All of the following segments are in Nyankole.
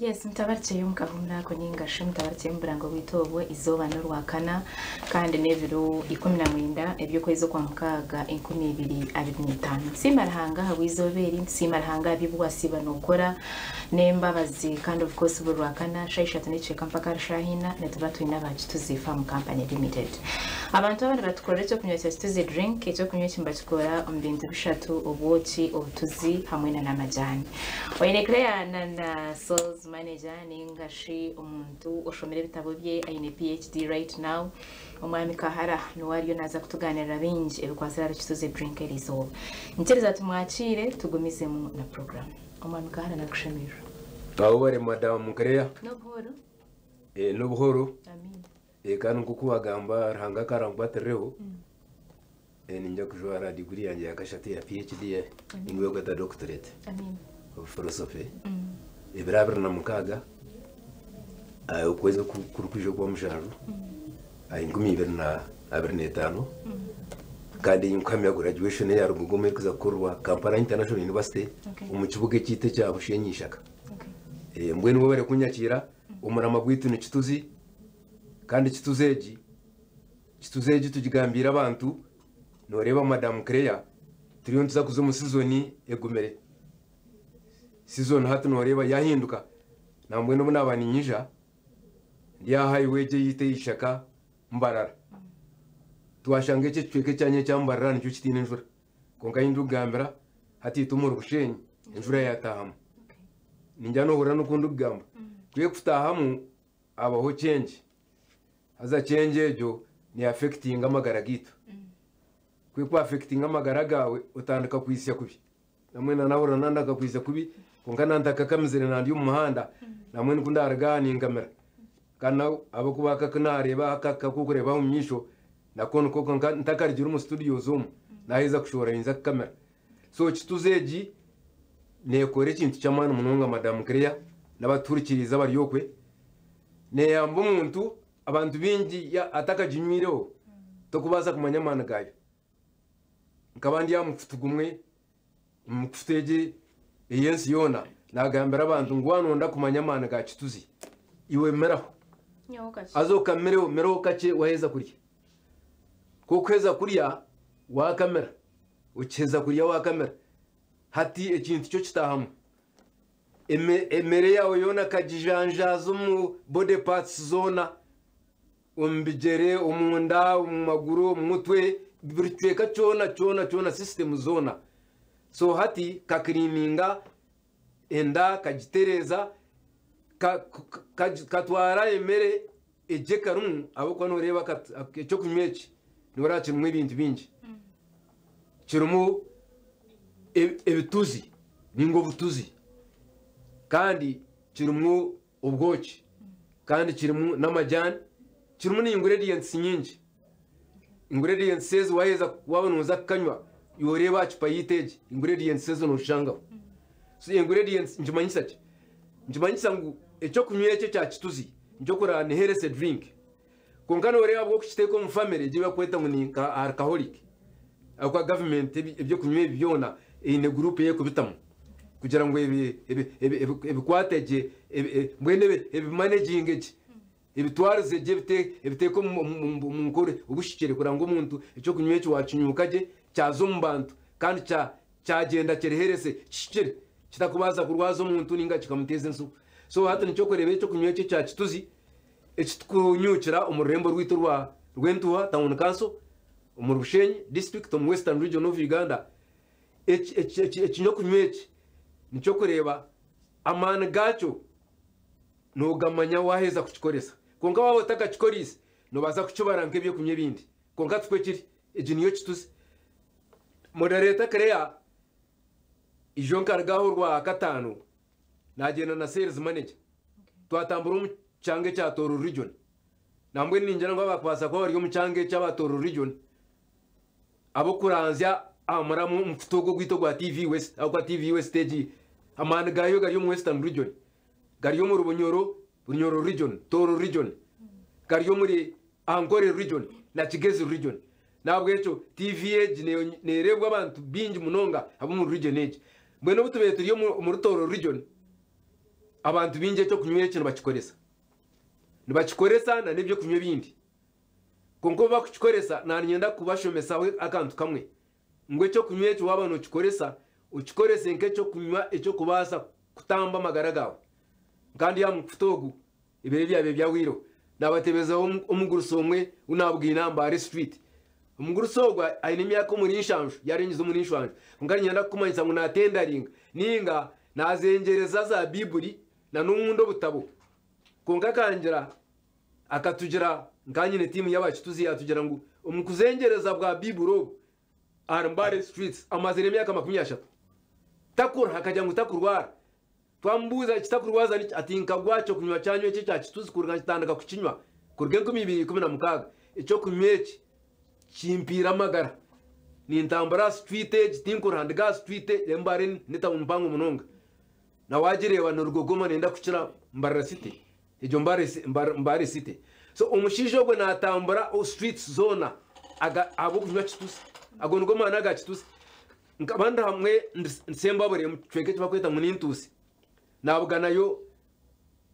Yes, mutabarikyeyo omu kahuumuro ako nainga shi mutabarikyeyo omu burango bwaitu obwo, eizooba n'orwakana kandi n'ebiro 19 eby'okwezi okwamukaaga 2025. Nitusiima Ruhanga ahabw'eizooba eri, nitusiima Ruhanga aha by'obu wasiiba nookora n'embabazi kandi of course buri rwakana shaaha ishatu n'ekicweka mpaka ahari shaaha ina nituba twine aba Kituzi Farm Company Limited. Abantu aba nibatukorera eky'okunywa kya Kituzi Drink, eky'okunywa eki nibakikora omu bintu bishatu, obwoki, obutuzi hamwe na n'amajaani. Oine Claire na na sales manager ninga shi omuntu oshomire ebitabo bye aine PHD right now omwami Kahara niwe ariyo naza kutuganirira bingi ebikwatsire ahari Kituzi Drink erizooba. Nyikiriza tumwakiire tugumizemu na program. Omwami Kahara nakushemererwa. Wabare madam Claire. Nobuhoro. Eh, nobuhoro. Amiina. Eh, kandi nkoku wagamba Ruhanga akarankwatirireho. Niinyija kujwara diguri yangye ya kashatu eya PhD ninga ei barikweta doctorate of philosophy ebiro 26 okwezi okurikwija okwamushanju aha 2025 kandi ninkuhamya graduation eya Rugogo erikuza kukorerwa Kampala International University omu kibuga ekyaitu ekya Bushenyi Ishaka. Mbwenu bo barikunyakiira omurama gwaitu ni Kituzi kandi Kituzi egi Kituzi egi tugigambiire abantu, noreeba Madam Claire turiyo nituza kuza omu sizoni egumire. Sizoni hati noreeba yahinduka nambwenu obu naba ninyija ndi aha highway egi eyaitu ey'eishaka Mbarara twashanga eki ekicweka ekyanya ekya Mbarara nikyo kitaine enjura kwonka ahi ndikugambira hati itwe omuri Bushenyi enjura yatahamu. Ningira nohurira n'oku ndikugamba ku ekutahamu habaho change. Haza change egyo ne affectinga amagara gaitu. Ku eku affectinga amagara gaawe otandika kwitsya kubi. Nambwenu nahurira nandaka kwitsya kubi kwonka nantakakamizire nandi omu muhanda nambwenu ku ndaruga aha ninkamira. Kandi ahabw'okuba aka aku naareeba aka aku orikureeba aha omu maisho nako niko kwonka ntakarugire omu studios omu naaheza kushohora ninza kukamira. So kituzi egi neekora ekintu ky'amaani munonga Madam Claire n'abatuhurikiriize abari okwe. Neeyamba omuntu, abantu baingi atakaginywireho tokubaasa kumanya amaani gaayo. Nkaba ndi aha mukutu gumwe, omu mikutu egi ey'ensi yoona, naagambira abantu ngu waaba nooyenda kumanya amaani ga kituzi, iwe miraho. Haza okamireho, miraho kakye waaheza kurya. Ku orikuheza kurya, waakamira, okiheza kurya waakamira, hati ekintu kyo kitaahamu. Emere yaawe yoona akagijanjaaza omu body parts zoona, omu bigyere, omu nda, omu maguru, omu mutwe, buri kicweka kyona kyona kyona system zoona. So hati kakiriininga enda kagitereeza, katwara emere egi ekarimu ahabw'okuba nooreeba eky'okunywa eki nooreeba kirimu ebintu bingi. Kirimu ebituzi ninga obutuzi kandi kirimu obwoki kandi kirimu n'amajaani kirimu na ingredients nyingi. Ingredients ezi waaheza waaba nooza kukanywa nooreeba aha cupa yaitu egi ingredients ezo noozishangaho. So ingredients nikimanyisa ki? Nikimanyisa ngu eky'okunywa eki ekya kituzi nikyo orikureeba ni healthy drink. Kwonka nooreeba ahabw'okukiteeka omu famire egi ei barikweta ngu ni nka alcoholic ahabw'okuba gavumenti eby'okunywa ebi byona eine guruupu ei erikubitamu kugira ngu ebikwate gye mbwenu ebimaneginge gye ebitwarize gye ebiteeke omu nkora obuhikire kugira ngu omuntu eky'okunywa eki waakinyuuka gye kyaza omu bantu kandi kyagyenda kiriherese kihikire kitakubaasa kurwaza omuntu nainga kikamuteeza entsibo. So hati nikyo orikureeba eky'okunywa eki ekya kituzi Eki tukunyuukira omu rurembo rwaitu orwa Rwentuha Town Council omuri Bushenyi District omu Western Region of Uganda. Ekinyokunywa eki niky'okureeba amaani gaakyo noogamanya waaheza kukikoresa. Kwonka waaba otakakikoreise noobaasa kukibara nk'ebyokunywa ebindi kwonka tikwo kiri. Egi niyo kituzi. Moderator Claire, ijo nkaruga aha Orwakataano Naagyenda na sales manager twatambura omu kyanga ekya Tooro region. Nambwenu ningira ngu abakubaasa kuba bari omu kyanga eki aba Tooro region ab'okuranzya aha muramwa omukutu ogu ogwaitu ogwa TV West ahabw'okuba TV West egi amaani gaayo gari omu Western region, gari omuri Bunyoro, Bunyoro region, Tooro region, gari omuri Ankole region na Kigezi region. N'ahabw'ekyo TV egi neereebwa abantu baingi munonga ab'omuri region egi. Mbwenu obu tubaire turi omuri Tooro region, Abantu baingi eky'okunywa eki nibakikoresa. Nibakikoresa na n'eby'okunywa ebindi. Kwonka obu bakukikoresa nanyenda kubashomesaho akantu kamwe. Ngu eky'okunywa eki waaba nookikoresa, okikorese nk'eky'okunywa eky'okubaasa kutamba amagara gaawe. Kandi aha mukutu ogu, ebiro ebyabaire byahweireho, naabatebezaho omugurusi omwe ou naabugaine aha Mbare Street. Omugurusi ogwo aine emyaka omuri nshanju, yaarengyeza omuri nshanju. Kwonka niinyenda kukumanyisa ngu naatendaringa nainga naazengyereza za Baiburi na n'obundi obutabo. Kwonka akangira akatugira nka nyine tiimu y'abakituzi yaatugira ngu omu kuzengyereza bwa Baiburi obu ahari Mbare Streets amazire emyaka 30 takuruha akagira ngu takurwara. Twamubuuza ekitakurwaza niki ati nkagwa ky'okunywa kyanyu eki ekya kituzi kuruga nkitandika kukinywa kuruga 2016 eky'okunywa eki kimpiire amagara. Nintambura aha street egi tinkuruha ndiga aha street Mbare ni tawuni mpango munonga. Na waagireeba ni Rugogoma neyenda kukira Mbarara City egyo Mbare City. So omushaija ogwo naatambura streets zoona ahabw'okunywa kituzi. Ago nigo maani aga kituzi. Nkaba ndi hamwe ndi Sembabule omu kicweka eki barikweta ngu ni Ntuusi. Naabuganayo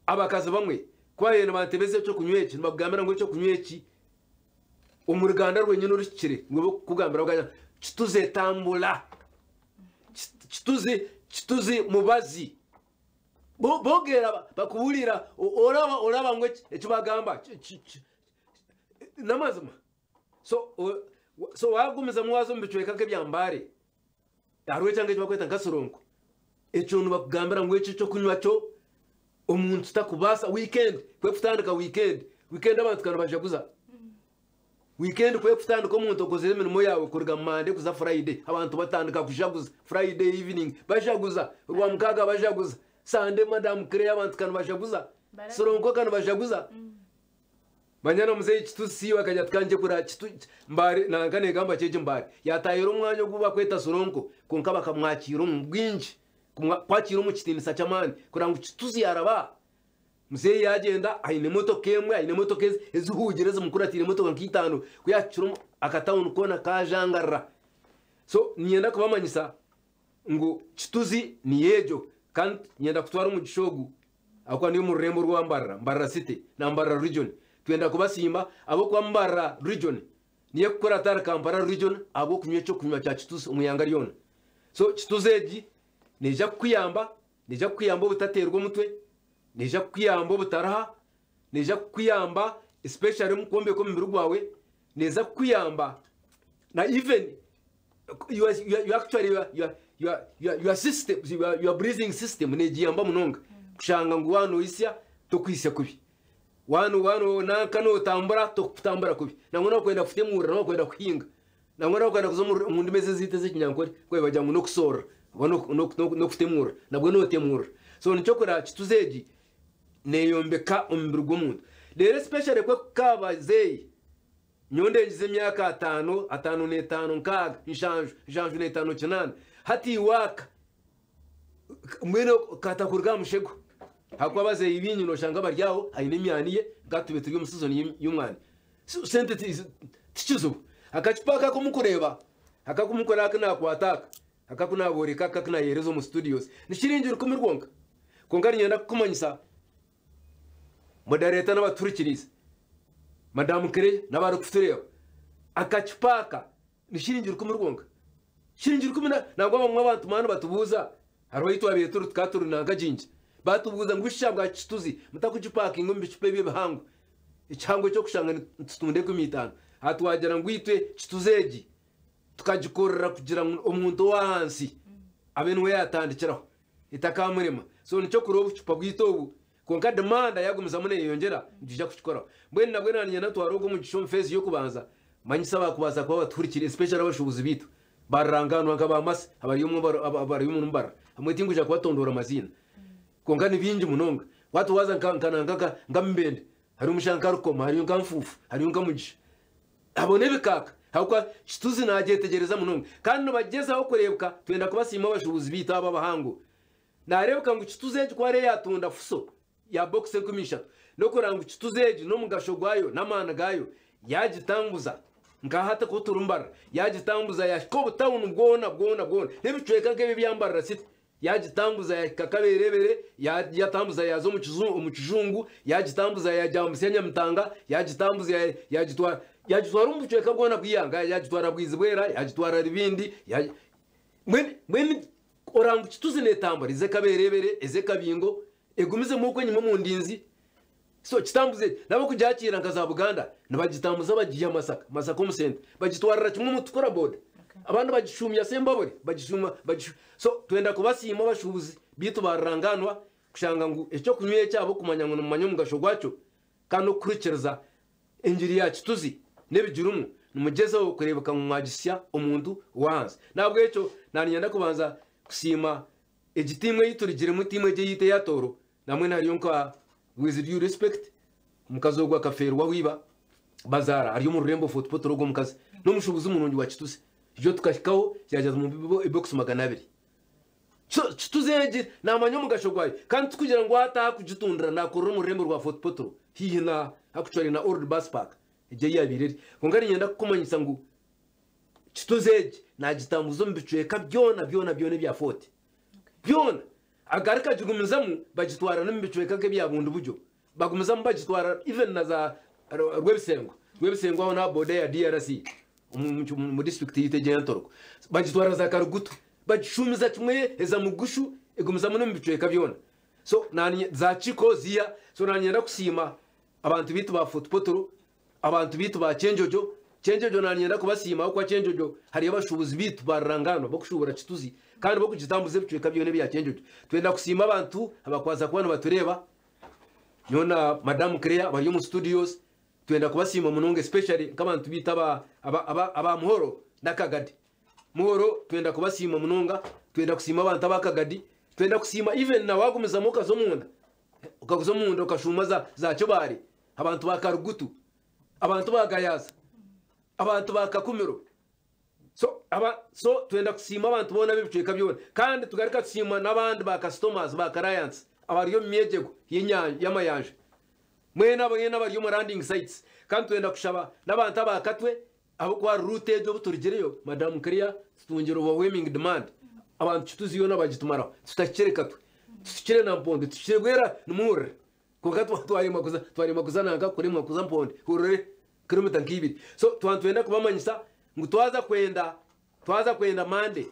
abakazi bamwe ku baabaire nibantebeza eky'okunywa eki nibakugambira ngu eky'okunywa eki omu ruganda rwenyine oruhikire nibwo barikukugambira bakagira ngu kituze tambura, kituze kituze mubazi. Boogera bakubuurira oraba oraba ngu eki bagamba n'amazima. So so waagumizamu waaza omu bicweka nk'ebya Mbale, hariho ekyanga eki barikweta nka Sironko, ekyo nibakugambira ngu ekyo eky'okunywa kyo omuntu takubaasa wiikendi ku erikutandika wiikendi, wiikendi abantu ka nibajaguza. Wiikendi ku erikutandika omuntu okozire emirimo yaawe kuruga Mande kuza Furayide, abantu batandika kujaguza, Furayide evening bajaguza, Orwamukaaga bajaguza, Sande Madamu Claire abantu ka nibajaguza, Sironko ka nibajaguza. Manya na muzeeyi Kitusi we akagira ati ka ngye kura Kitu Mbare nanka neegamba ki egi Mbare. Yaataahira omwanya ogu bakweta Sironko kwonka bakamwakiira omu bwingi, kumwakiira omu kitiinisa ky'amaani kureba ngu Kitusi yaaraba. Muzeeyi yaagyenda aine emotoka emwe, aine emotoka ezihuugire ezimukuratiire emotoka nka itaano ku yaahikire omu akatawuni koona kaajangarara. So niinyenda kubamanyisa ngu Kituzi niyo egyo kandi niinyenda kutwara omugisha ogu ahakuba ndi omu rurembo rwa Mbarara, Mbarara City na Mbarara Region. Twenda kubasiima ahabw'okuba Mbarara Region niyo erikukurata ahari Kampala Region ahabw'okunywa eky'okunywa kya Kituzi omu ihanga ryona. So Kituzi egi neija kukuyamba, neija kukuyamba obutateerwa omutwe, neija kukuyamba obutaruha, neija kukuyamba especially omu kwombeka omubiri gwawe, neeza kukuyamba na even your, your, your actually your, your, your, your, your system, your, your breathing system negiyamba munonga kushanga ngu waaba noyisya tokwisya kubi waaba waaba nanka notambura tokutambura kubi nangwa nokwenda kutemurra nokwenda kuhinga nangwa nokwenda kuza omu ndimi ezi ezaitu ez'ekinyankore kwe bagira ngu n'okusoorora oba n'okutemurra nabwo notemurra so nikyo kureba kituzi egi neyombeka omubiri gw'omuntu reero especially ku ekaaba zeeyi Nyowe ndengize emyaka ataano, ataano n'etaano, nkaaga, nshanju, nshanju n'etaano, kinaana. Hati iwe aka mbwenu katakuruga aha mushego. Ahakuba abazeeyi baingi nooshanga bari aho aine emyani ye nka tube turi omu sizoni y'omwani. Sente ti kizibu. Akacupa aka aku murikureeba, aka aku murikureeba aku naakwata aka, aka aku naabooreka aka aku naayehereza omu studios, ni shiringi rukumi rwonka. Kwonka niinyenda kukumanyisa Modereta n'abatuhurikiriize, Madamu Claire n'abarikutureeba, akacupa aka ni shiringi rukumi rwonka. Shiringi rukumi na nangwa bamwe abantu maani batubuuza, hariho ahu twabaire turi tukaba turi nanka Jinja, batubuuza ngu busha bwa kituzi mutakugipakinga omu bicupa ebi ebihango, ekihango eky'okushanga nitutunda 50. Aha twagira ngu itwe kituzi egi tukagikorera kugira ngu omuntu ow'ahansi abe niwe yaatandikiraho. etakamurema. So nikyo kureba obucupa bwaitu obu kwonka demanda yagumizamu neyeyongyera nitwija kukikoraho. Mbwenu nabwe nanye natwara ogu omugisha omu phase y'okubanza manyise abakubaasa kuba batuhurikire especially abashuubuzi baitu ba rurangaanwa nka ba Masi abari omu abari omu Mbarara hamwe tinkwija kubatondoora maziina kwonka ni bingi munonga. Waati waaza nka nka nanka nka Mubende hariyo omushaija nka Rukoma hariyo nka Nfuufu hariyo nka Mugisha Abo n'ebikaaka ahabw'okuba Kituzi naagyetegyereza munonga kandi nibagyezaho kureebeka twenda kubasiima abashuubuzi baitu aba abahango. Naareebeka ngu Kituzi egi ku ariyo yaatunda fuso ya bokisi 3000 n'okureba ngu Kituzi egi n'omugasho gwayo n'amaani gaayo yaagitambuza nka hati ku turi Mbarara yaagitambuza yaahika obutawuni bwona bwona bwona n'ebicweka nk'ebi ebya Mbarara City. Yaagitambuza yaahika Kabeerebere, yaagitambuza yaaza omu Kijungu, yaagitambuza yaagyambutsya Nyamitanga, yaagitambuza yaagitwara yaagitwara omu bucweka bwona bw'eihanga, yaagitwara Bwizibwera, yaagitwara Rubindi, mbwenu oranga Kituzi neetambura eze Kabeerebere, eze Kabingo, egumizemu okwo enyima omu ndinzi. So kitambuze n'abokugyakiira nka za Buganda nibagitambuza bagiiha Masaka, Masaka omu senta bagitwarira kimwe omu Tukura boda abandi bagishuumya Sembabule bagishuuma bagishu so twenda kubasiima abashuubuzi beitu ba rurangaanwa kushanga ngu ekyokunywa eki ahabw'okumanya ngu nimumanya omugasho gwakyo kandi n'okuhurikiriza engiri ya Kituzi n'ebigirimu nimugyezaho kureebeka ngu mwagisya omuntu ow'ahansi. N'ahabw'ekyo naniinyenda kubanza kusiima egi tiimu ei turugiremu tiimu egi eyaitu eya Tooro Nambwenu hariyo nka with due respect omukazi ogwo akafeerwaho iba bazaara ari omu rurembo Fort Portal ogwo omukazi n'omushuubuzi murungi wa Kituzi ijo tukahikaho yaagira ati mumpe ebokisi 200 so Kituzi egi naamanya omugasho gwayo kandi tikugira ngu hati ahakugitundira naakorera omu rurembo rwa Fort Portal haihi na actually na old bus park egyo ei yaabaire eri kwonka niinyenda kukumanyisa ngu Kituzi egi naagitambuza omu bicweka byona byona byona ebya Fort byona. Agaruka agigumizamu bagitwara n'omu bicweka nk'ebya Bundibugyo, bagumizamu bagitwara even na za Rwebisengo, Rwebisengo aho n'aha boda ya DRC omu disiturikiti yaitu egyo eya Ntoroko, bagitwara za Karugutu, bagishuumiza kimwe eza Mugushu egumizamu n'omu bicweka byona. So za Kiko ziiha, so naanyenda kusiima abantu baitu ba Fort Portal Abantu baitu ba Kyenjojo, Kyenjojo nanyenda kubasiima ahabw'okuba Kyenjojo hariyo abashuubuzi baitu ba rurangaanwa b'okushuubura Kituzi kandi b'okugitambuza ebicweka byona ebya Kyenjojo. Twenda kusiima abantu abakwaza kuba nibatureeba nyowe na Madamu Claire bari omu studios twenda kubasiima munonga especially nk'abantu baitu aba aba aba aba Muhoro na Kagadi. Muhoro twenda kubasiima munonga, twenda kusiima abantu aba Kagadi, twenda kusiima even na wagumizamu okaza omunda okaza omunda okashuuma za za Kibaale abantu ba Karugutu, abantu ba Gayaza, abantu ba Kakumiro. So, aba, so twenda kusiima abantu boona ab'ebicweka byona kandi tugaruka tusiima n'abandi ba customers ba clients abari omu myegyego y'enyanja y'amayanja mwena mwena abari omu landing sites kandi twenda kushaba n'abantu aba Katwe ahabw'okuba ahari route egyo obu turugireyo Madam Clear tutungire overwhelming demand abantu Kituzi yoona bagitumaraho tutahikire Katwe tutukire na Mpondo tutukire Bwera nimuhurire Kwonka twaremwa kuza twaremwa kuza nanka kuremwa kuza Mponde hurire kilomita nk'ibiri. So twaba nitwenda kubamanyisa ngu twaza kwenda twaza kwenda Monday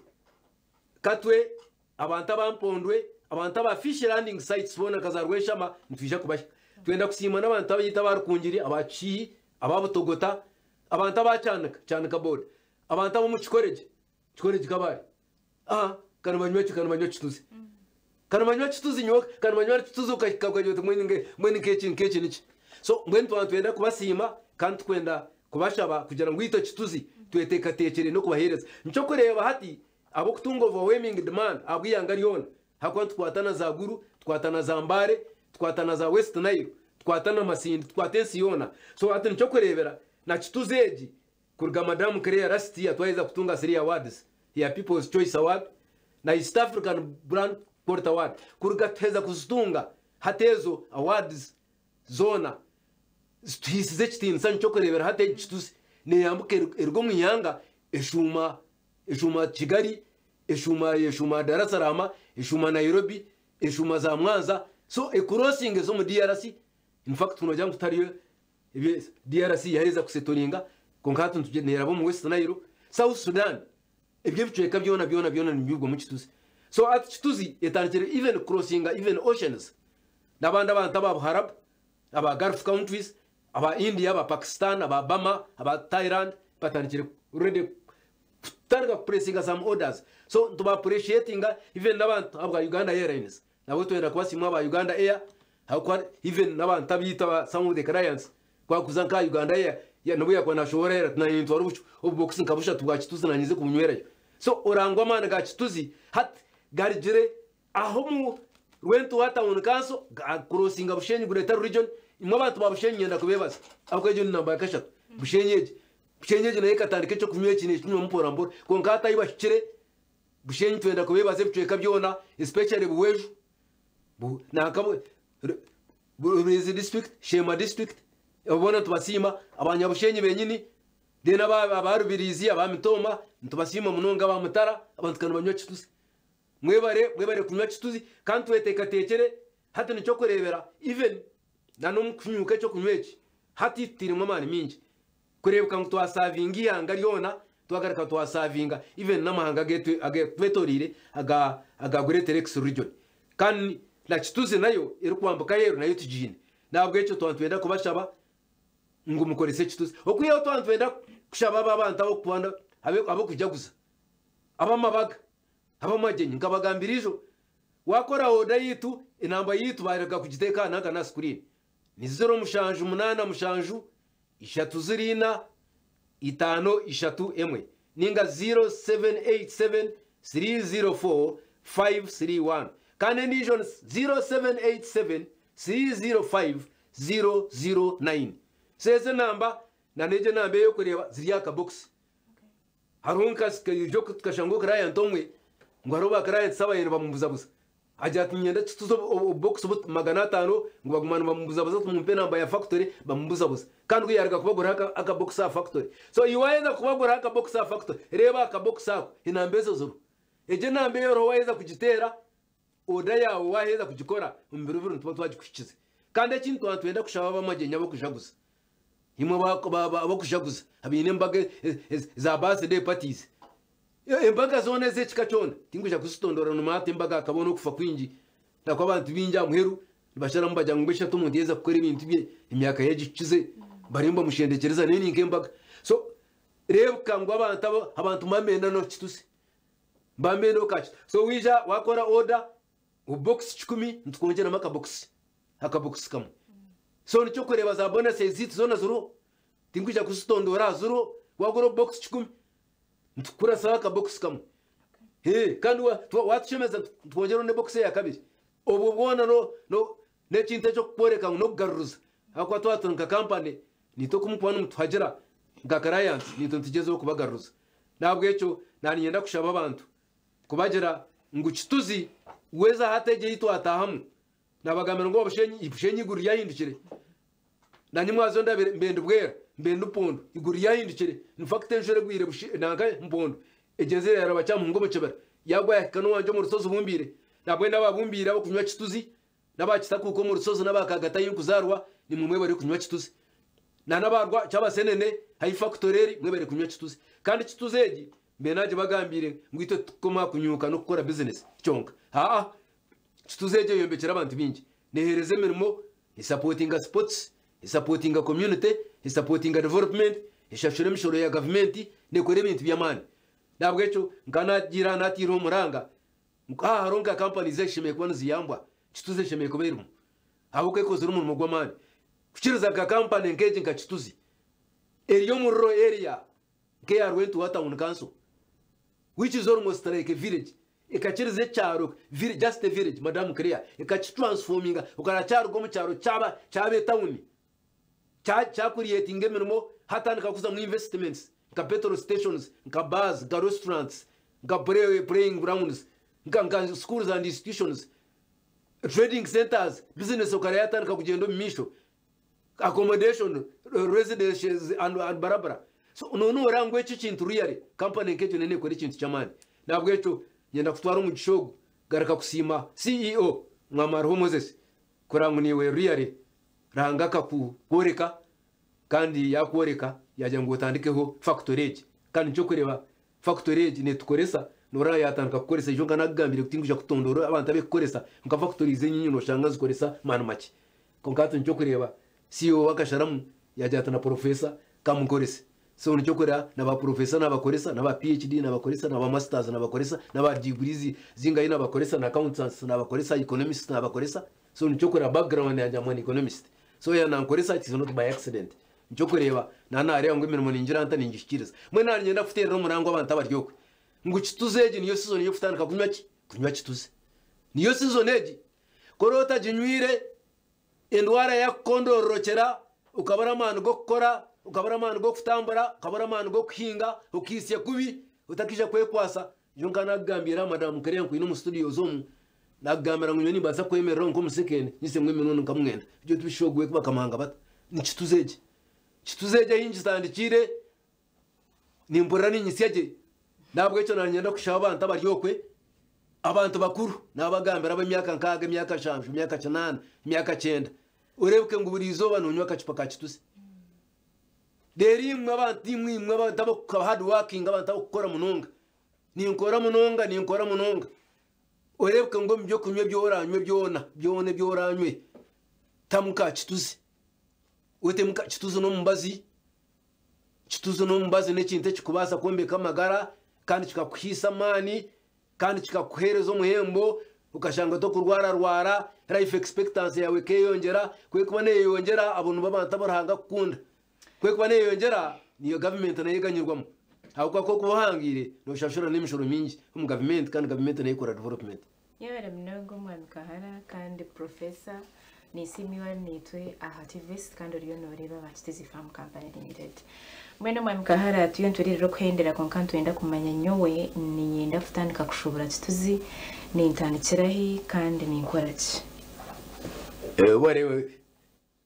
Katwe abantu aba Mpondwe abantu aba fish landing sites boona nka za Rweshama nitwija kubahika. Twenda kusiima n'abantu abaitu aba Rukungiri aba Kishiihi aba Butogota abantu aba Kyanika Kyanika board abantu ab'omu Kikoregye Kikoregye Kabale Ah, kanibanywa ki kanibanywa kituzi kanibanywa kituzi nyowe kanibanywa kituzi okahika okagira oti mbwenu nge- mbwenu nk'eki nk'eki niki so mbwenu twaba nitwenda kubasiima kandi tukwenda kubashaba kugira ngu itwe kituzi tweteekateekire n'okubaheereza nikyo kureeba hati ab'okutunga overwhelming demand ahabw'eihanga ryona ahakuba nitukwata na za Gulu tukwata na za Mbale tukwata na za West Nile tukwata na Masindi tukwata ensi yoona so hati nikyo kureebera na kituzi egi Kuruga Madamu Claire last year twaheza kutunga three awards eya People's Choice Award na East African Brand Quality Award. Kuruga tuheza kuzitunga hati ezo awards zoona zituhiisize ekitiinisa nikyo kureebera hati egi kituzi neyambuka eruga omu ihanga eshuuma eshuuma Kigali eshuuma eshuuma Dar es Salaam eshuuma Nairobi eshuuma za Mwanza so ecrossinga eza omu DRC in fact nogira ngu tihariyo Ebyo DRC yaheza kusetoringa kwonka hati nitugye neraba omu West Nile, South Sudan ebyo ebicweka byona byona byona nibinyurwamu kituzi. So hati kituzi etandikire even crossinga even oceans n'abandi abantu aba Buharabu, aba Gulf countries, aba India, aba Pakistan, aba Burma, aba Thailand batandikire already kutandika kupuresinga some orders. So nituba appreciatinga even n'abantu abwa Uganda Airlines Nabo twenda kubasiima aba Uganda Air ahabw'okuba even n'abantu abaitu aba some of the clients ku arikuza nka Uganda Air ya n'obu yaakuba naashohora ati naanye nintwara obucu obubokisi nka bushatu bwa kituzi naanye nze kubunywerayo. So orangwa amaani ga kituzi hati garugire aha omu Rwentuha Town Council gakurosinga Bushenyi Greater Region. Imwe abantu ba Bushenyi niinyenda kubeebaza ahabw'okuba egyo ni namba ya kashatu. Bushenyi egi Bushenyi egi nayo ekatandika eky'okunywa eki neekinywamu mpora mpora kwonka hati ahu bahikire Bushenyi twenda kubebaza ebicweka byona especially Buhweju, nanka Rubirizi district, Sheema district abo boona nitubasiima, abanyabushenyi benyini then aba Rubirizi, aba Mitooma nitubasiima munonga, aba Mutara abantu ka nibanywa kituzi. Mwebare, mwebare kunywa Kituzi kandi tweteekateekyere hati nikyo kureebera even na n'omu kunyuuka eky'okunywa eki hati tutairemu amaani maingi kureebeka ngu twasavinga eihanga ryona twagaruka twasavinga even n'amahanga agetwetoreire aga aga Great Lakes region kandi na Kituzi nayo erikwambuka aheeru nayo tugiine. N'ahabw'ekyo twaba nitwenda kubashaba ngu mukorese Kituzi. Okwihaho twaba nitwenda kushaba abo abantu ab'okupanda ab'okujaguza, ab'amabaga, ab'amagyenyi nkabagambira ijo wakora oda yaitu enamba yaitu barega kugiteeka aha nanka n'aha screen ni ziro mushanju munaana mushanju ishatu ziro ina itaano ishatu emwe ninga 0787 304 531 kandi endiijo ni 0787 305 009 so ezo enamba na n'egyo enamba ey'okureeba ziri aha kabokisi. Hariho nka ijo tukashanga client omwe ngu hariho ba clients ababaire nibamubuzabuza agira ati niinyenda kituze obubokisi 500 ngu baguma nibamubuzabuza ati mumpe enamba ya factory bamubuzabuza kandi ku yaaruga kubagurira akabokisi aha factory so iwe waaheza kubagurira akabokisi aha factory reeba akabokisi ako enamba ezo ziriho egyo enamba ei oriho waaheza kugiteera oda yaawe waaheza kugikora omu biro biro nituba twagikuhikize kandi ekindi twaba nitwenda kushaba ab'amagyenyi ab'okujaguza Imwe ab'okujaguza abaine embaga za birthday parties, embaga zoona ez'ekika kyona tinkwija kuzitondora noomanya hati embaga hakabaho n'okufa kwingi ahakuba abantu baingi aha muheru nibasharamu bagira ngu mbwenu shi hati omuntu yaaheza kukora ebintu bye emyaka ye agihikize bariyo nibamushendekyereza nayo ni nk'embaga. So reebeka ngu abantu abo abantu mbamenda n'okitusi mbamenda okakita so waija waakora order obubokisi kikumi nitukwongyeramu akabokisi akabokisi kamwe. So nikyo kureeba za bonuses zaitu zoona ziriho tinkwija kuzitondoora aha ziriho wagura obubokisi kikumi nitukurasaho akabokisi kamwe. Hey, kandi watushemeza nitwongyeraho n'ebokisi eya kabiri. Obwo bwona no no n'ekintu eky'okukworeka ngu n'okugaruriza ahakuba twaba turi nka kampani naitwe oku mukuba nimutuhagira nka clients naitwe nitugyezaho kubagaruriza. N'ahabw'ekyo naaniinyenda kushaba abantu kubagira ngu Kituzi weeza hati egyo ei twataahamu Nabagambira ngu obushenyi bushenyi iguru ryahindukire nanye mwazo ndabire mbe ndi bwera mbe ndi mpundu iguru ryahindukire in fact enjura egwire nanka mpundu egyenzire yaraba kyamuhunga omu kibira yagwa yahika n'owangye omu rushozi bumbiire nabwenu ababumbiire abokunywa kituzi n'abakitakuuka omu rushozi n'abakagata ahi nkuzaarwa nimwe mwebare kunywa kituzi na n'abarwa kyabasenene ahi factory eri mwebare kunywa kituzi kandi kituzi egi mbe nagibagambiire ngu itwe titukukoma aha kunyuuka n'okukora business kyonka haa Kituzi egyo eyombekyere abantu baingi, neheereza emirimo, esapotinga sports, esapotinga community, esapotinga development, eshashura emishoro ya gavumenti, nekora ebintu by'amaani. Nahabwekyo nka nagiire aha natiireho omuranga ngu aha hariho nka companies ezishemereire kuba niziyambwa, Kituzi eshemereire kuba erimu ahabw'okuba ekozire omurimo gw'amaani. Kukiriza nka company nk'egi nka Kituzi eri omu rural area nk'eya Rwentuha town council which is almost like a village Ekakiriza ekyaro, just a village, Madam Clare, ekakitransforminga okareba kyaruga omu kyaro kyaba kyaba etawuni. Kya kya creatinga emirimo hatandika kuzamu investments nka petrol stations, nka bars, nka restaurants, nka play playing grounds, nka nka schools and institutions, trading centers, business okareba yatandika kugyenda omu maisho. Accommodation, residences and and barabara. So nonoora ngu ekyo ekintu really company nk'egyo neyo nekora ekintu ky'amaani. Nahabwekyo nyenda kutwara omugisha ogu garuka kusiima CEO Mwamariho Moses kureba ngu naiwe really Ruhanga akakworeka kandi yakworeka yagira ngu otandikeho factory egi. Kandi nikyo orikureeba factory egi netukoresa noreeba yatandika kukoresa ijo nka nakugambire ngu tinkwija kutondoora abantu aberikukoresa nka factories enyingi noshanga nizikoresa maani makye. Kwonka hati nikyo okureeba CEO akasharamu yagira ati na professor kamukorese. So nikyo okureeba na ba professor nabakoresa, na ba PhD nabakoresa, na ba masters nabakoresa, na ba degrees zingahi nabakoresa, na accountants nabakoresa, economists nabakoresa. So nikyo okureeba background yangye I'm an economist. So yaaba nankoresa it is not by accident. Nikyo okureeba naaba nareeba ngu emirimo ningira nta ningihikiriza. Mbwenu naaba niinyenda kuteerera omuranga abantu abari okwe ngu kituzi egi niyo season y'okutandika kunywa ki? Kunywa kituzi. Niyo season egi. Ku oraba otaginywire, endwara yakukondororokyera, okabura amaani g'okukora, okabura amaani g'okutambura, okabura amaani g'okuhinga, okaitsya kubi, otakiija kwekwasa. Nyowe nkaba nakugambiire aha madamu Claire nkwine omu studios omu, nakugambira ngu nyowe nimbaasa kwemereraho nk'omu second nyitsemu emirundi nka mwenda. Ebyo tibishushwa ogu bakamuhanga bata? Ni kituzi egi. Kituzi egi ahi ngitandikiire, nimpurira ninyitsya gye. N'ahabw'ekyo naanyenda kushaba abantu abari okwe. Abantu bakuru nabagambira ab'emyaka nkaaga, emyaka nshanju, emyaka kinaana, emyaka kyenda, oreebeke ngu buri izooba noonywa akacupa ka kituzi. Reero imwe abantu imwe imwe abantu abakuka hard working abantu abakukora munonga, ninkora munonga, ninkora munonga, oreebeke ngu omu by'okunywa ebi oranywe byona, byona ebi oranywe, tamu ka kituzi. Otemu ka kituzi n'omubazi, kituzi n'omubazi n'ekintu ekikubaasa kwombeka amagara kandi kikakuhaisa amaani kandi kikakuheereza omuhembo okashanga tokurwararwara, life expectancy yaawe ekeyongyera, ku erikuba neyeyongyera abo nibo abantu abu Ruhanga akukunda. Ku erikuba neyeyongyera niyo gavumenti nayo eganyirwamu ahabw'okuba ku orikuba ohangaire noshashura n'emishoro mingi omu gavumenti kandi gavumenti nayo ekora development. Yebare munonga Omwami Kahara kandi Professor Ninsiima iwe ari naitwe aha TVS kandi oriyo noreeba aba Kiteezi Farm Company Limited. Mbwenu Omwami Kahara turiyo nituririra okuhendera kwonka nitwenda kumanya nyowe niinyenda kutandika kushubura Kituzi nintandikira hi kandi ninkora ki? Wareeba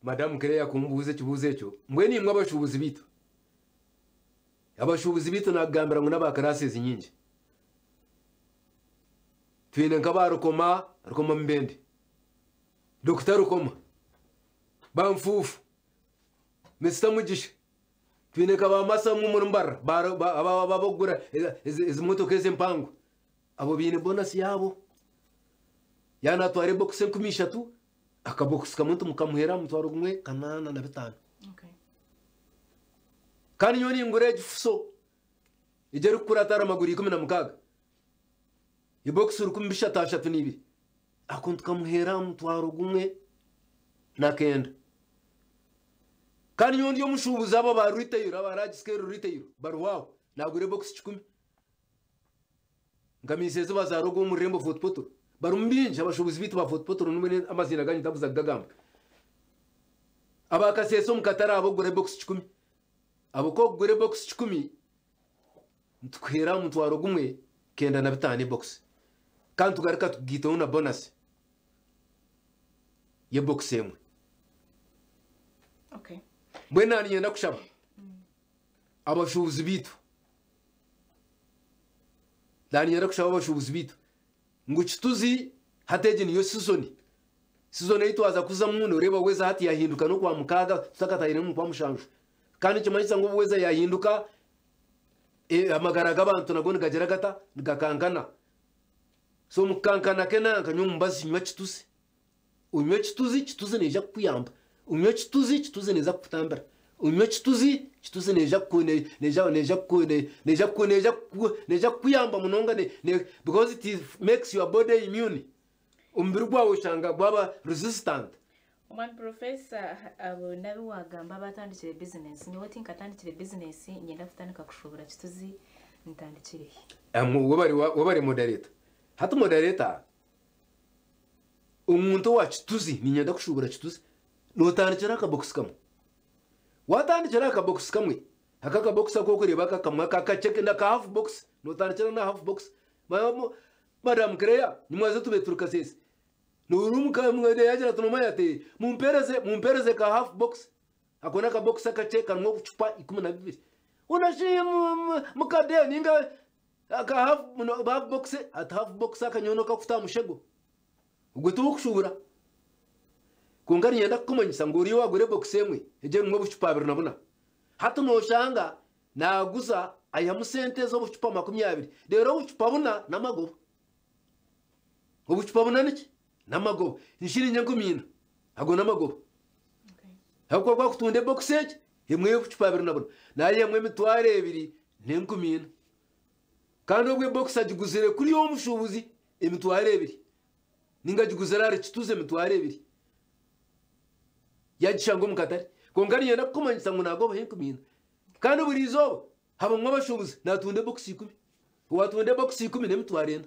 Madamu Claire kumbuuza ekibuuzo ekyo, mbwenu imwe abashuubuzi baitu, abashuubuzi baitu naakugambira ngu n'aba classes nyingi. Twine nk'aba Rukoma, Rukoma Mubende, Dokita Rukoma, ba Nfuufu, Mister Mugisha, twine nka ba Masa omwe omuri Mbarara, aba ab'okugura ezi motoka ezi empango, abo baine bonasi yaabo. Yaaba naatwara ebokisi 3000, akabokisi kamwe tumukamuheera aha mutwaro gumwe 805. Kandi nyowe ningura egi fuso, egi erikukurata ahari maguru 16. Ebokisi 332, ako nitukamuheera aha mutwaro gumwe n'akenda. Kandi nyowe ndi omushuubuzi abo aba retail, aba large scale retail bariho aho, naagura ebokisi kikumi. Nka Miss ezi bazaara ogwo omu rurembo Fort Portal, barimu baingi abashuubuzi baitu ba Fort Portal mbwenu amaziina ganyu ntakuza kugagamba. Aba Kasese omu katare abo ogura ebokisi kikumi, abo ku okugura ebokisi kikumi, Nitukuheera aha mutwaro gumwe 95 ebokisi kandi tugaruka tukugaitaho na bonasi y'ebokisi emwe. Okay. Mbwenu naaba niinyenda kushaba abashuubuzi baitu, naaba niinyenda kushaba abashuubuzi baitu ngu kituzi hati egi niyo sizoni, sizoni ei twaza kuzamu nooreeba weather hati yaahinduka n'okwamukaaga tutakataahire n'omu kwamushanju kandi nikimanyisa ngu obu weather yaahinduka Amagara g'abantu nago nigagira gata? Nigakankana. So omu kukankana k'enanka nywa omubazi, nywa kituzi. Onywe kituzi, kituzi neija kukuyamba. Onywe kituzi, kituzi neeza kukutambira. Onywe kituzi, kituzi neija neija neija neija neija neija kukuyamba munonga because it makes your body immune. Omubiri gwawe oshanga gwaba resistant. Omwami Professor, abo n'abu waagamba abaatandikire bizinesi. Nyowe tinkatandikire bizinesi, niinyenda kutandika kushuubura kituzi, ntandikire hi? Webare moderator. Hati moderator, omuntu owa kituzi, niinyenda kushuubura kituzi, nootandikira aha kabokisi kamwe. Waatandikira aha kabokisi kamwe, aka akabokisi aku orikureeba aka kamwe aka akakye na ka hafu bokisi, nootandikira n'aha hafu bokisi. Madam Claire, nimwaza tube turi Kasese. Noori yaagira ati noomanya ati mumpeereze mumpeereze ka half box ako n'akabokisi akakye karimu obucupa 12 hoona shi mukade ninga aka half half box ati half box akanyono kakuta aha mushego ogwo tiwokushubura kwonka niinyenda kukumanyisa ngu oriyo waagura ebokisi emwe egyo erimu obucupa 24 hati nooshanga naaguza aihamu sente z'obucupa 20 reero obucupa buna n'amagoba. Obucupa buna niki? N'amagoba. Enshiringi 4000. Ago n'amagoba. Ahabw'okuba ku akutunda ebokisi egi, emwe y'obucupa 24, naihamu 24,000. Kandi obwo ebokisi agiguzire kuri omushuubuzi 20,000, ninga agiguzire ahari kituzi 20,000, yaagishanga omu katare. Kwonka niinyenda kukumanyisa ngu naagobaho 4000. Kandi buri izooba Habamwe abashuubuzi naatunda ebokisi ikumi. Waatunda ebokisi ikumi n'emitwaro ena.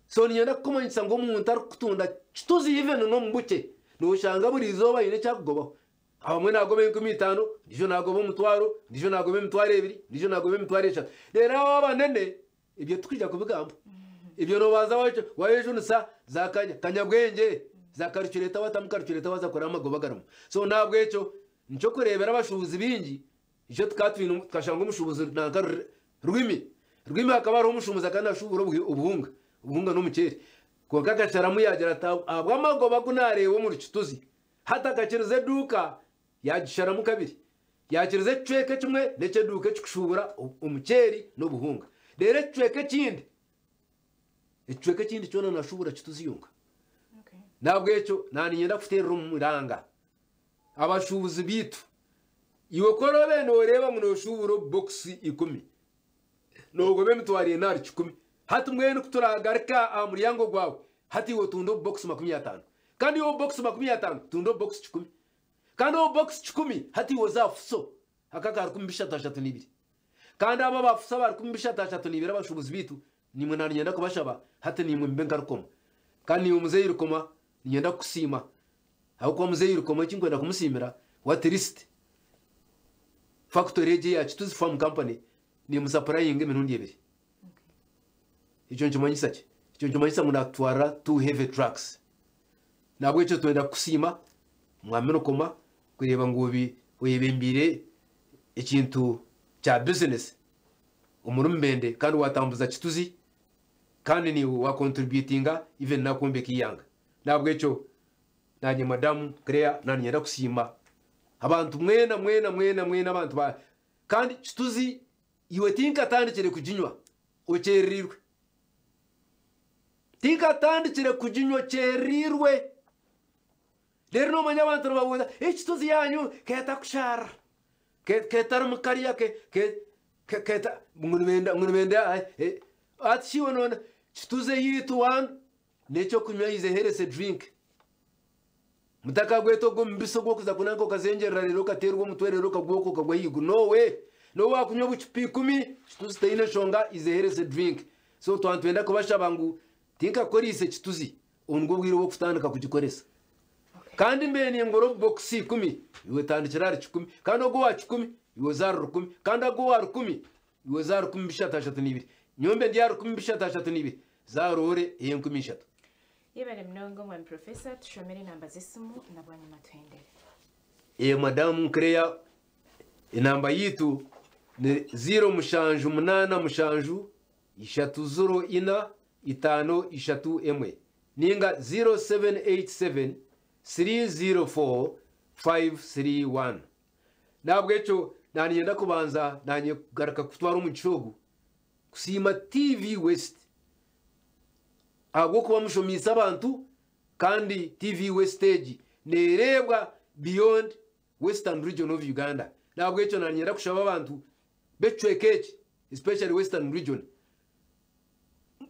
So niinyenda kukumanyisa ngu omuntu arikukutunda kituzi even n'omu bukye, nooshanga buri izooba aine eki arikugobaho. Abamwe naagoba 5000, ondiijo naagoba omutwaro, ondiijo naagoba 2000, ondiijo naagoba 3000. Reero abo abanene ebyo titukwija kubigamba. Ebyo noobanza waayejunisa za kanyabwengye, za karicureeta waatamu karicureeta waaza kureba amagoba agarimu. So n'ahabw'ekyo nikyo orikureebera abashuubuzi baingi Itwe tukaba twine tukashanga omushuubuzi nanka Rwimi. Rwimi hakaba hariho omushuubuzi akaba naashuubura obuhunga. Obuhunga n'omuceeri. Kwonka akasharamu yaagira ati, Ahabw'amagoba agu naareeba omuri Kituzi, hati akakiriza eduuka yaagisharamu kabiri. Yaakiriza ekicweka ekimwe n'eky'eduuka ekikushuubura omuceeri n'obuhunga. Reero ekicweka ekindi, ekicweka ekindi kyona naashuubura Kituzi yonka. N'ahabw'ekyo naaniinyenda kuteerera omuranga abashuubuzi baitu. Iwe ku oraabe nooreeba ngu nooshuubura obubokisi ikumi, Noogoba emitwaro ena ahari kikumi. Hati mbwenu ku turaagaruka aha muryango gwawe, hati iwe otunda obubokisi 50. Kandi iwe obubokisi 50, tunda obubokisi kikumi. Kandi obubokisi kikumi, hati iwe oze aha fuso, aka aka rukumi bishatu ashatu n'ibiri. Kandi abo aba fuso aba rukumi bishatu ashatu n'ibiri abashuubuzi baitu, naimwe naaniinyenda kubashaba, hati naimwe mube nka Rukoma. Kandi naiwe muzeeyi Rukoma, niinyenda kukusiima. Ahabw'okuba muzeeyi Rukoma eki nkwenda kumusiimira, at least fakitori egi eya Kituzi Farm Company, Nimusapurayinga emirundi ebiri. Ekyo nikimanyisa ki? Ekyo nikimanyisa ngu natutwarira two heavy trucks. Nahabwekyo twenda kukusiima Mwami Rukoma kureeba ngu obi oyebembeire ekintu kya business omuri Mubende kandi watambuza Kituzi kandi naiwe wa contributinga even nakwombeka eihanga. Nahabwekyo nanye Madam Clare naniinyenda kusiima abantu mwena mwena mwena mwena abantu ba Kandi kituzi iwe tinkatandikire kuginywa okyerereirwe. Tinkatandikire kuginywa okyerereirwe. Reero noomanya abantu nibabuuza, ekituzi yaanyu keetakushaarira, keetarimu kariya, keeta ngu nibenda ngu nibenda hati shi iwe noona kituzi eyaitu one n'eky'okunywa is a healthy drink. Mutakagweta ogwo mubisi ogw'okuza kunanka okazengyerera reero okateerwa omutwe reero okagwa okwo okagwa ahaiguru. No way! N'obu waakunywa obucupa ikumi, kituzi teine nshonga is a healthy drink. So twaba nitwenda kubashaba ngu tinkakoreise kituzi, obu nibwo bwire obw'okutandika kugikoresa. Kandi mbe ningura obubokisi ikumi, iwe tandikira ahari kikumi. Kandi ogwo owa kikumi, iwe oze ahari rukumi. Kandi agwo owa rukumi, iwe oze aha rukumi bishatu ashatu n'ibiri. Nyowe mbe ndi aha rukumi bishatu ashatu n'ibiri, za roore ey'enkumi ishatu. Yebare munonga omwami Professor, tushomere enamba z'esimu na bwanyima tuhendere. Eeh Madamu Claire enamba yaitu ni ziiro mushanju munaana mushanju ishatu ziro ina itaano ishatu emwe ninga 0787 304 531. Nahabwekyo naninyenda kubanza nanye kugaruka kutwara omugisha ogu kusiima TV West ahabw'okuba mushomiise abantu kandi TV West egi neereebwa beyond Western Region of Uganda. N'ahabw'ekyo naanyenda kushaba abantu b'ekicweka eki especially Western Region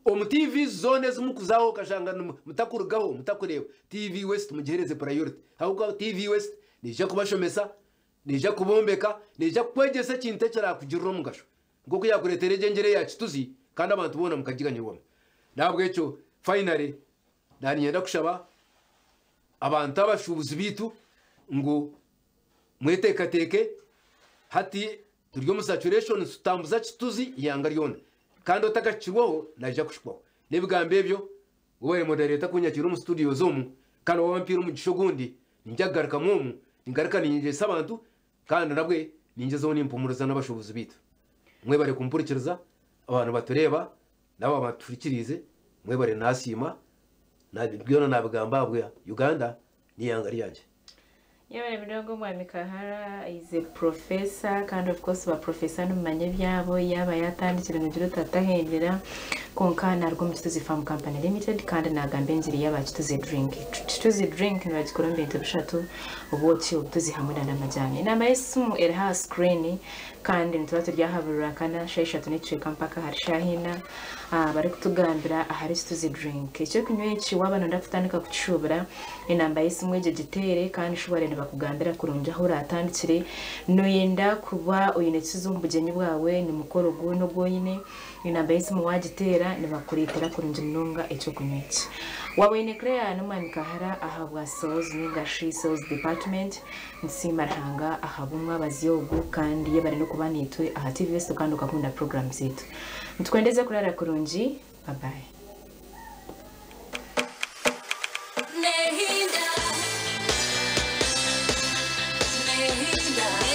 omu TV zoona ezi mukuzaho okashanga mutakurugaho mutakureeba TV West mugiheereze priority ahabw'okuba TV West neija kubashomesa, neija kubombeka, neija kukwegyesa ekintu ekirakugirira omugasho. Nk'oku yaakureetera egyo engyera eya kituzi kandi abantu boona mukagiganyirwamu. N'ahabw'ekyo finally naaniinyenda kushaba abantu abashuubuzi baitu ngu mweteekateeke hati turi omu saturation nitutambuza kituzi eihanga ryona kandi otakahikirweho naija kuhikwaho. N'ebigambo ebyo webare moderator kunyakiira omu studios omu kandi waaba ompiire omugisha ogundi niinyija kugarukamu omu ningaruka niinyegyesa abantu Kandi nabwe ningyezaho nimpumuriza n'abashuubuzi baitu. Mwebare kumpurikiriza, abantu batureeba n'abo abatuhurikiriize, mwebare nasiima, byona nabigamba ahabwa Uganda n'eihanga ryangye. Yebare munonga omwami Kahara is a professor kandi of course ba professor nimumanya ebyabo yaaba yatandikire nogira oti atahendera kwonka naruga omu Kituzi Farm Company Limited kandi nagamba engiri y'aba Kituzi Drink. Kituzi Drink nibagikora omu bintu bishatu Obwoki, obutuzi hamwe na n'amajani. Enamba y'esimu eriho aha screen kandi nituba turi aha buri Rwakana shaaha ishatu n'ekicweka mpaka ahari shaaha ina barikutugambira ahari Kituzi Drink. Eky'okunywa eki waaba nooyenda kutandika kukishuubura, enamba y'esimu egyo giteere kandi shuware nibakugambira kurungi ahu oraatandikire. Nooyenda kuba oine Kituzi omu bugyenyi bwawe, ni mukoro gwona ogu oine, Enamba y'esimu waagiteera nibakureetera kurungi munonga eky'okunywa eki. Waaba oine Claire n'Omwami Kahara ahabwa Sales ninga shi Sales Department, nitusiima Ruhanga ahabw'omwabazyo ogu kandi yebare n'okuba naitwe aha TV West kandi okakunda puroguraamu zaitu. Nitukwendeza kuraara kurungi. Bye bye. Nehinda, nehinda.